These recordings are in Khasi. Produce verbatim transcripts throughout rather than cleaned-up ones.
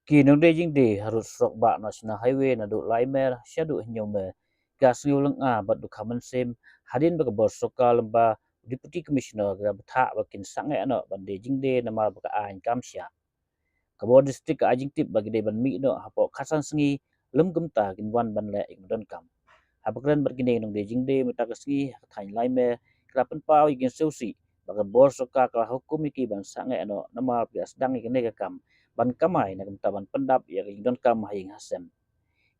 Ki nongdie jingdie harud surok bah National Highway naduh Laimer shaduh Hynñiewmer, ka sngew lynga bad dukha mynsiem hadien ba ka bor sorkar lem bad Deputy Commissioner ka bthah ba kin sangeh noh ban die jingdie namar ba ka aiñ kam shah. Ka bor district ka ai jingtip ba ki dei ban mih noh hapoh khatsan sngi, lym kumta kin wan ban leh ïa ka donkam. Haba kren bad kine ki nongdie jingdie mynta ka sngi ha ka thaiñ Laimer, ki la pynpaw ïa ka jingsngewsih ba ka bor sorkar ka la hukum ïa ki ban sangeh noh namar ba ki la sdang ïa kane ka kam ban kamai, na kumta ban pyndap ïa ka jingdonkam ha ïing ha sem.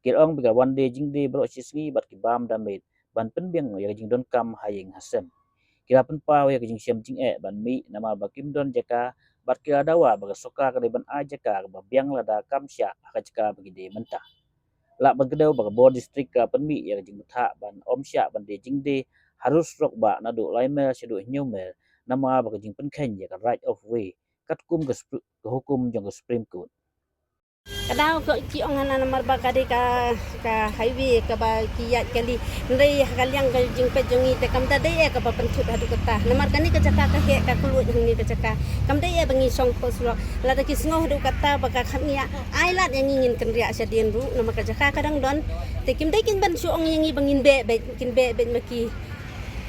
Ki la ong ba ki la wan die jingdie baroh shi sngi bad ki bam da miet ban pynbiang ïa ka jingdonkam ha ïing ha sem. Ki la pynpaw ïa ka jingshem jingeh ban mih namar ba kim don jaka, bad ki la dawa ba ka sorkar ka dei ban ai jaka kaba biang lada kam shah ha ka jaka ba ki die mynta. Lah ban kdew ba ka bor district ka pynmih ïa ka jingbthah ban ym shah ban die jingdie harud surok bah naduh Laimer shaduh Hynñiewmer namar ba ka jingpynkheiñ ïa ka right of way katkum ka Supr-, ka hukum jong ka Supreme Court. Ka daw ka ki ong hana namar ba ka dei ka, ka highway kaba ki ïaid kali. Hynrei ha ka liang ka jingpeit jong ngi te kam da dei eh kaba pynthut haduh katta. Namar kane ka jaka ka heh, ka kylluid hangne ka jaka. Kam dei eh ba ngi shong hapoh surok. Lada ki sngew haduh katta ba ka kham ngiah, ai lad ïa ngi ngin kynriah shadien ruh namar ka jaka ka dang don. Te kim dei kin ban shu ong ïa ngi ba ngin beh beit, kin beh beit ma ki.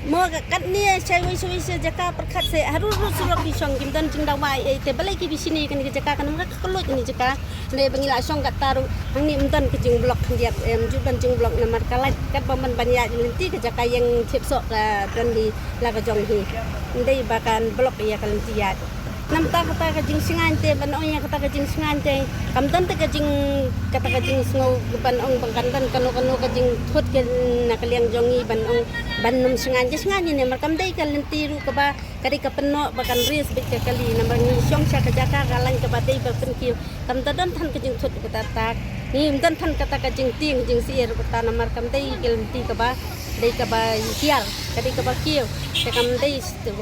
Mo ka katne shaiwei shaiwei sha jaka pyrkhat seh harud rud surok ki shong, kim don jingdawa ei ei, te balei ki bishni kane ka jaka, ka namar ka kylluid kane ka jaka. Hynrei ba ngi la shong katta ruh hangne ym don ka jingblock khyndiat, em, ym ju don jingblock namar ka lait katba man ban ïaid lynti ka jaka ïeng thied soh ka don hi la ka jong hi. Ym dei ba kan block ïa ka lynti ïaid. Namar kata ka jingsngewsih te ban ong ïa kata ka jingsngewsih te kam don te ka jing, kata ka jingsngew ban ong ba kan don kano kano ka jingthut ka na ka liang jong ngi ban ong ban ym sngewsih, ka sngewsih ne namar kam dei ka lynti ruh kaba ka dei ka pynnoh ba kan ris beit ka kali namar ngi shong sha ka jaka ka lain kaba dei ba pynkiew. Kam da don than ka jingthut kata tak. Ngim don than kata ka jingtieng jingsyier kata namar kam dei ka lynti kaba dei kaba ïiar, ka dei kaba kiew. Te kam dei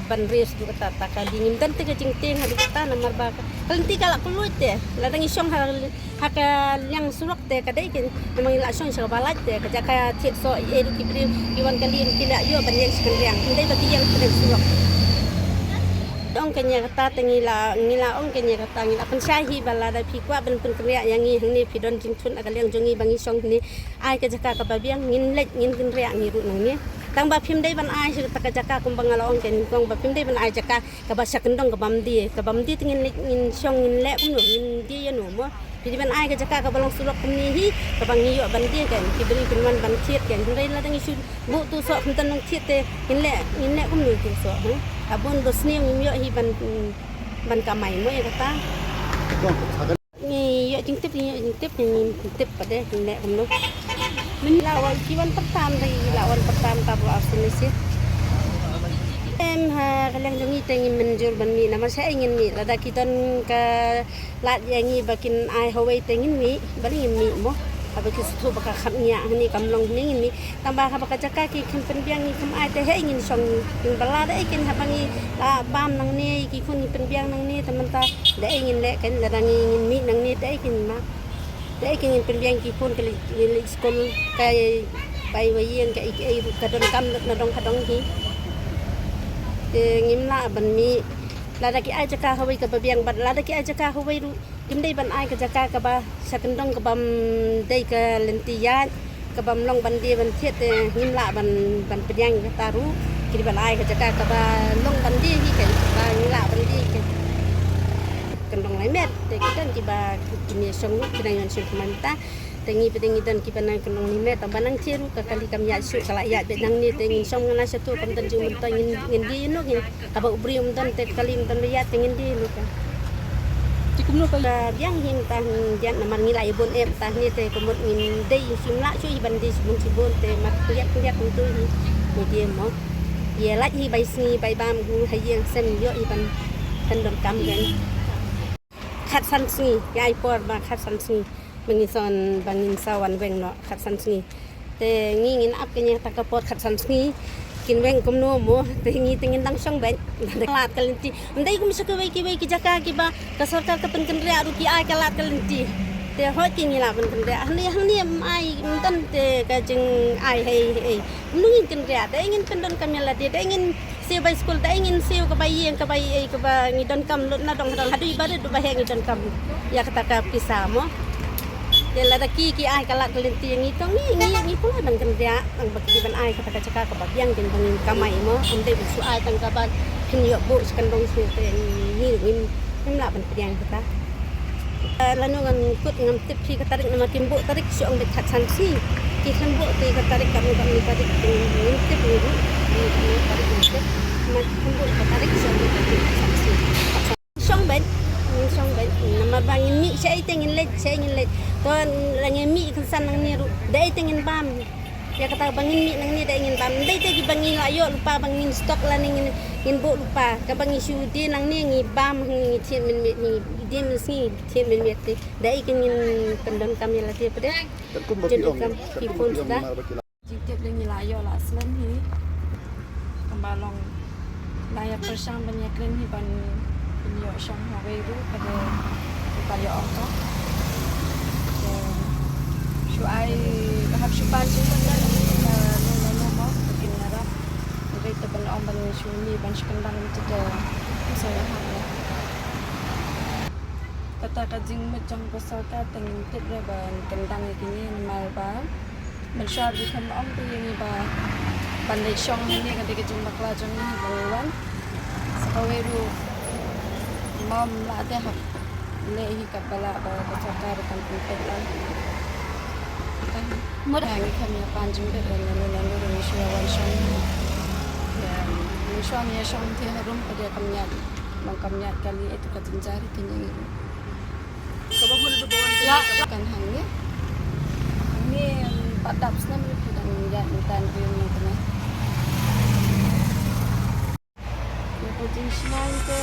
ban ris du kata tak ka dei ngim don te ka jingtieng haduh kata namar ba ka lynti ka la kylluid te. Lada ngi shong ha, ha ka liang surok te ka dei kin namar ngi la shong sha kaba lait te ka jaka thied soh ei ei ruh ki briew ki wan kali ki la ïoh ban ïeng sha ka liang. Ym dei ba ki ïeng sha ka surok. Ong kane kata te ngi la, ngi la ong kane kata ngi la pynshai hi ba lada phi kwah ban pynkynriah ïa ngi hangne phi don jingthut ha ka liang jong ngi ba ngi shong hangne, ai ka jaka kaba biang ngin leit ngin kynriah ngi ruh nangne. Tang ba phim dei ban ai sha kata ka jaka kumba nga la ong kane kong ba phim dei ban ai jaka kaba sha kyndong kaba mdie, kaba mdie te ngin leit ngin shong ngin leh kumno, ngin die ïano mo. Phi dei ban ai ka jaka kaba long surok kumne hi kaba ngi ïoh ban die kan ki briew kin wan ban thied kan. Hynrei lada ngi shu buh tu soh kumta nongthied te ngin leh, ngin leh kumno tu soh, hmm? Ka bun do sniew ngim ïoh hi ban, ban kamai mo ïa kata. Ngi ïoh jingtip, ngi ïoh jingtip, ngi tip pat de ngin leh kumno. Mynta la wan ki wan pyrtam dei, la wan pyrtam ta ba ar sini si. Em ha ka liang jong ngi te ngim mynjur ban mih namar shaei ngin mih lada ki don ka lad ïa ngi ba kin ai hawei te ngin mih, balei ngim mih mo. Haba ki sngewthuh ba ka kham ngiah hangne kam long hangne ngin mih. Tang ba haba ka jaka ki kham pynbiang ngi kham ai te hei ngin shong ngi. Ngin ba lada ei kin haba ngi la bam nangne ki khun ngi pynbiang nangne te mynta da ei ngin leh kan lada ngi ngin mih nangne te ei kin ma. Te ei kin ngin pynbiang ki khun ka leit, leit skul ka bai wa ïeng ka ei ka ei ruh ka donkam lut na dong ka dong hi. Te ngim lah ban mih. Lada ki ai jaka hawei kaba biang bad lada ki ai jaka hawei ruh kim dei ban ai ka jaka kaba sha kyndong kaba ym dei ka lynti ïaid kaba ym long ban die ban thied te ngim lah ban, ban pdiang kata ruh. Ki dei ban ai ka jaka kaba long ban die hi kan kaba ngim lah ban die kan. Kyndong lai met te ki don kiba ki mih shong ruh ki dang ïoh shong kumta. Te ngi pdeng ngi don kiba nang kyndong ni met tang ba nang cheru ka kali kam ïa shu ka la ïa bet nang ni te ngin shong ngan la shatu kam don jingmyntoi ngin, ngin die ïa no ngin kaba u briew um don te kali um don ba ïa te ngin die ïa no ka. Ti kumno ka biang hi mynta ngin ïa namar ngi la ïa bun em ta ni te kumut ngin dei shim la shu hi ban die shibun shibun te mat ïa ïa kumtu hi. Ngi die mo. Ïa lait hi bai sngi bai bam gu ha ïing sem ïoh hi ban, ban don kam gen. Khatsan sngi, ïa ai por ba khatsan sngi. Ba ngin sa wan, ba ngin sa wan weng noh khatsan sngi. Te ngi ngin ap kane kata ka por khatsan sngi. Kin weng kumno mo, te ngi te ngin dang shong beit. Lad ka lynti. Ym dei kum sha kiwei kiwei ki jaka kiba ka sorkar ka pynkynriah ruh ki ai ka lad ka lynti. Te hooid ki ngi lah pynkynriah. Hangne, hangne ym ai, ym don te ka jingai hei hei. Ym ngin kynriah. Te ngin pyndonkam ïa lade. Te ngin Te bai skul, dei ngin siew kaba ïeng, kaba ïeng, kaba ngi donkam lut na dong dong, haduh ba rit ba heh ngi donkam ïa kata ka pisa mo. Te lada ki, ki ai ka lad ka lynti ngi, to ngi, ngi, ngi pule ban kynriah, tang ba ki ban ai kata ka jaka kaba biang, kin ba ngin kamai mo. Ym dei ban shu ai tang kaba kin ïoh buh sha kyndong shu, te ngi, ngi, ngim, ngim lah ban pdiang kata. Eh, lano ngan kut, ngam tip phi ka tarik, namar kim buh tarik, shu ong beit khatsan shi. Ki khan buh te ka tarik, kano kano tarik, ngim tip ngi ruh, kano kano tarik ngim tip. Namar ki khan buh ka tarik, shu ong beit khatsan shi. Shong beit, ngin shong beit. Namar ba ngin mih, shaei te ngin leit, shaei ngin leit. To, la ngin mih kynsan nangne ruh, da ei te ngin bam. Ïa kata ba ngin mih nangne da ei ngin bam. Dei te kiba ngi la ïoh lypa ba ngin stock lane ngin, ngin buh lypa. Kaba ngi shu die nangne ngi bam, ngi thied mynmiet, ngi die mynsngi thied mynmiet te. Da ei kin ngin pyndonkam ïa lade pat de. Katkum ba ki ong, katkum ba ki ong, namar ba ki la. Jingtip da ngi la ïoh la slem hi. Kumba long la ïa pyrshang ban ïa kren hi ban, ban ïoh shong ha wei ruh ka dei ba ïoh ong ka. Te shu ai ka hap shu ban shu ban ban ka no no no mo ka kin ngarap. Ngi te ban ong ban shu ni ban shu kyndang te te. So ïa hap ne. Kata ka jingmut jong ka sorkar te ngim tip re ban kyndang ïa kine namar ba mynshuwa ba ki kham ong te ïa ngi ba ban leit shong hangne ka dei ka jingbakla jong ngi ba ngi wan. Sa kawei ruh mom lah te hap leh hi katba lah ba ka sorkar kan pynpeit lang. Mut ha ngi kham ïa pan jingbit lano lano ruh ngi shu wan shong. Ïa, mynshuwa ngi ïa shong te harum ka dei kam ïaid. Long kam ïaid kali, itu ka jynjar hi te ngi. Kaba bun tu bun. La, kan hangne. Hangne, em, pat dap snem ruh ki dang ïaid mynta ruh mynta. Ïa ka jingshngaiñ te,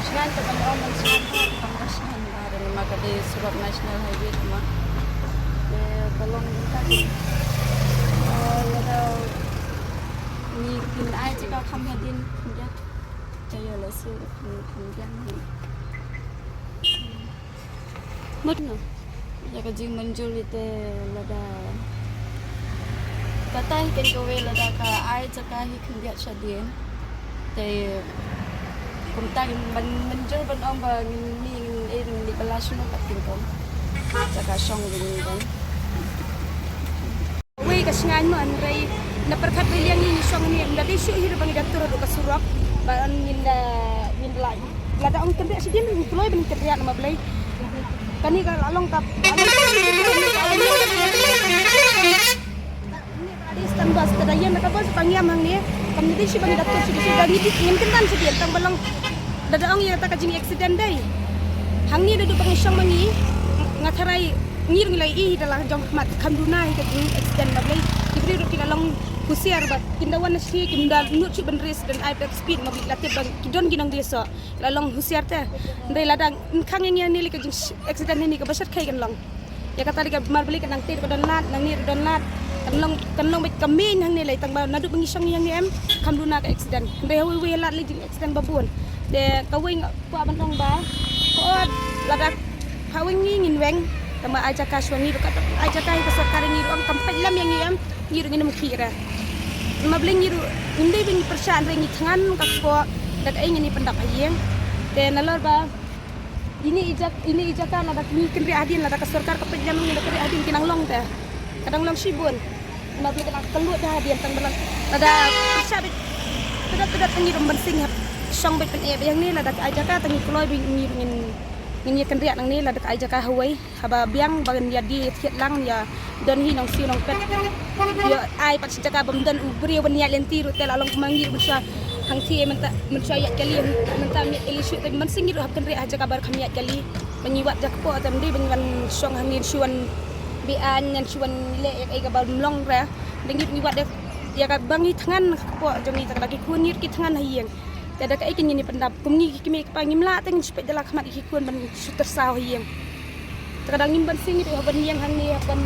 shngaiñ te ban ong ban shngaiñ te, kam da shngaiñ ba, namar ka dei surok National Highway te ma. Te ka long mynta ki, eh, lada ngi kin ai jaka kham hadien khyndiat. Te ïa lehse ngi kham biang hi. Mut no. Ïa ka jingmynjur ite lada kata hi kan kawei lada ka ai jaka hi khyndiat shadien. Te kumta ngin ban mynjur ban ong ba ngin mih ngin ei ngin leit bylla shano pat kin kong. Jaka shong ngin ban. Wei ka shngaiñ mo, hynrei na pyrkhat wei liang ngi shong ne, ym da dei shuh hi ruh ba ngi da tur haduh ka surok ba ngin da, ngin da lait. Lada ong kynriah shadien ngi kloi ban kynriah namar balei. Kane ka la long ka, la long ka distance bus, ka da ïeng na ka bus ba ngiam hangne. Kam da dei shuh ba ngi da tur shuh shuh, da ngi dei ngin kyndan shadien tang ba long. Lada ong ïa kata ka jing accident dei. Hangne da duh ba ngi shong ma ngi, nga tharai ngi ruh ngi la ïohi da la jong khmat kham duna hi ka jing accident ma balei. Ki briew ruh ki la long husiar ba kin da wan na shi kim da nud shuh ban race ban ai break speed ma balei la tip ba ki don ki nongdie soh. La long husiar te. Hynrei lada khang ïa ngi hangne lei ka jing accident hangne kaba shyrkhei kan long. Ïa kata dei ka mar balei ka nangtei ruh ka don lad, nangne ruh don lad. Kan long, kan long beit ka main hangne lei tang ba naduh ba ngi shong ïa ngi em kham duna ka accident. Hynrei hawei wei lad lei jing accident ba bun. Te kawei nga kwah ban ong ba ko lada hawei ngi ngin weng tang ba ai jaka shuwa ngi ruh ka ai jaka hi ka sorkar ngi ruh kam peit lem ïa ngi em ngi ruh ngin ym khih re. Ma balei ngi ruh ngim dei ba ngi pyrshah hynrei ngi thngan ka kpoh da kaei ngin ïa pyndap ha ïing. Te nalor ba Ine i jaka, ine i jaka lada ngi kynriah hadien lada ka sorkar ka peit ïa ngi lada kynriah hadien ki nang long te. Ka dang long shibun. Namar balei ka dang kylluid da hadien tang ba lada pyrshah beit. Tdap tdap ngi ruh ban sing hap shong beit pyneh beit hangne lada ka ai jaka tang ngi kloi beit ngi ngin ngin ïa kynriah nangne lada ka ai jaka hawei. Haba biang ba ngin ïa die thied lang ïa don hi nong siew nong pet. Ïa ai pat shi jaka bym don u briew ban ïaid lynti ruh te la long kumne ngi ruh mynshuwa hangthie mynta mynshuwa ïaid kali mynta ym ïaid kali shuh te mynsiem ngi ruh hap kynriah ha jaka ba kham ïaid kali. Ba ngi wad jaka kpoh te ym dei ba ngi wan shong hangne shu wan be-aiñ ne shu wan leh ïa kaei kaba ym long re. Te ngi ruh ngi wad ïa kaba ngi thngan ka kpoh jong ngi te ka da ki khun ngi ruh ki thngan ha ïing. Te da kaei keiñ ngin ïa pyndap kum ngi ki kmie ki kpa ngim lah te ngin shu peit da la khmat ïa ki khun ban shu tyrsaw ha ïing. Te ka dang ngim ban sing ïa ban ïeng hangne ban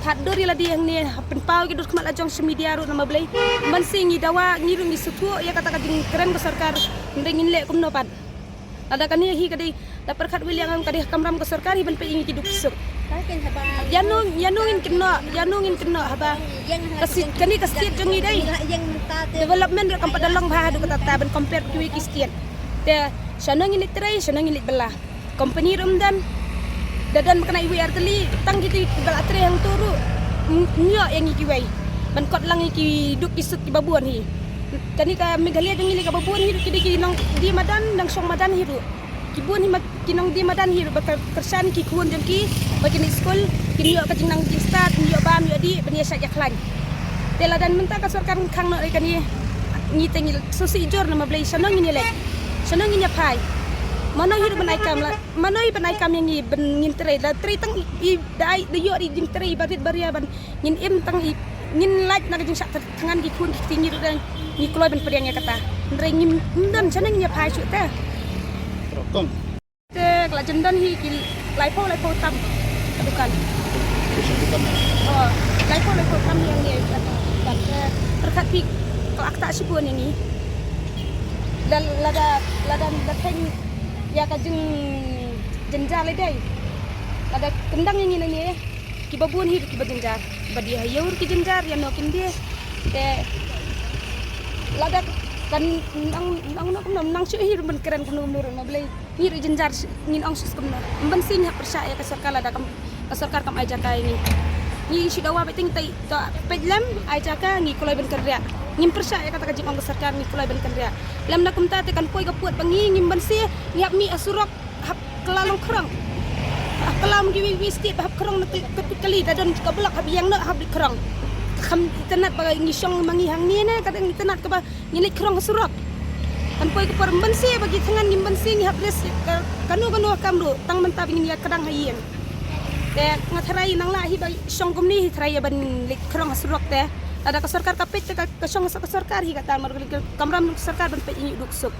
thad dur ïa lade hangne ban pynpaw ïa ki dur khmat la jong sha media ruh namar balei ban sing ngi dawa ngi ruh ngi sngewthuh ïa kata ka jingkren ka sorkar. Hynrei ngin leh kumno pat. Lada kane hi ka dei da pyrkhat wei liang ka dei kamram ka sorkar hi ban peit ïa ngi ki duk suk. Ïano, ïano ngin kynnoh, ïano ngin kynnoh haba ka state, kane ka state jong ngi dei. Development ruh kam pat da long bha haduh katta ban compare kiwei ki state. Te shano ngin leit trei, shano ngin leit bylla. Company ruh ym don. Da don ba kane iwei ar tylli, tang kita kiba la trei hangto ruh ym ïoh ïa ngi kiwei ban kot lang ïa ki duk ki suk kiba bun hi. Kane ka Meghalaya jong ngi lei kaba bun hi ruh ki dei ki nongdie madan, nongshong madan hi ruh. Ki bun hi ma, ki nongdie madan hi ruh ba kyrshan ki khun jong ki ba kin leit skul, kin ïoh ka jingnang jingstad, kin ïoh bam ïoh dih ban ïa shait ïa khlaiñ. Te lada mynta ka sorkar khang noh ïa kane, ngi te ngi sngewsih jur, namar balei shano ngin ïa leit, shano ngin ïa phai? Mano hi ruh ban ai kam la, mano hi ban ai kam ïa ngi ban ngin trei? Da trei tang i, i da ai da ïoh ri jingtrei ba rit ba ria ban ngin im tang i, ngin lait na ka jingshah thngan ki khun ki kti, ngi ruh dang ngi kloi ban pdiang ïa kata. Hynrei ngim don, shano ngin ïa phai shuh te? Te ka la jan don hi ki laiphew laiphew tam ka dukan. Oh, laiphew laiphew tam ïa ngi ka dukan. Te pyrkhat phi ka la ktah shibun ïa ngi. Lada, lada, lada, lada theng ïa ka jing, jynjar lei dei. Lada kyndang ïa ngi nangne, kiba bun hi kiba jynjar. Ba die ha ïew ki jynjar, ïano kin die. Te lada kan nang, nang, nang, nang, nang shu hi ban kren kumno kumno ruh, namar balei ngi ruh jynjar, ngin ong shu kumno. Ym banse ngi hap pyrshah ïa ka sorkar lada kam, ka sorkar kam ai jaka ïa ngi. Ngi shu dawa beit teng tai to peit lem ai jaka, ngi kloi ban kynriah. Ngim pyrshah ïa kata ka jingong ka sorkar, ngi kloi ban kynriah. Lem na kumta te kan poi ka pud ba ngi ngim banse, ngi hap mih ha surok, hap kylla long khrong. Hap kylla kum kiwei kiwei state ba hap khrong na ka, ka, ka kali, da don ka block hap ïeng noh hap leit khrong. Kham itynnad ba ngi shong ma ngi hangne ne, ka dang itynnad kaba ngin leit khrong ha surok. Kan poi ka por, ym banse ba ki thngan, ngim banse ngi hap risk ka, kano kano ka kam ruh, tang mynta ba ngin ïa kdang ha ïing. Te nga tharai nang lah hi ba shong kumne hi, tharai ïa ban leit khrong ha surok te. Lada ka sorkar ka peit te ka, ka shong ha ka sorkar hi kata, mar ka kamram ka sorkar ban peit ïa ngi u duk suk.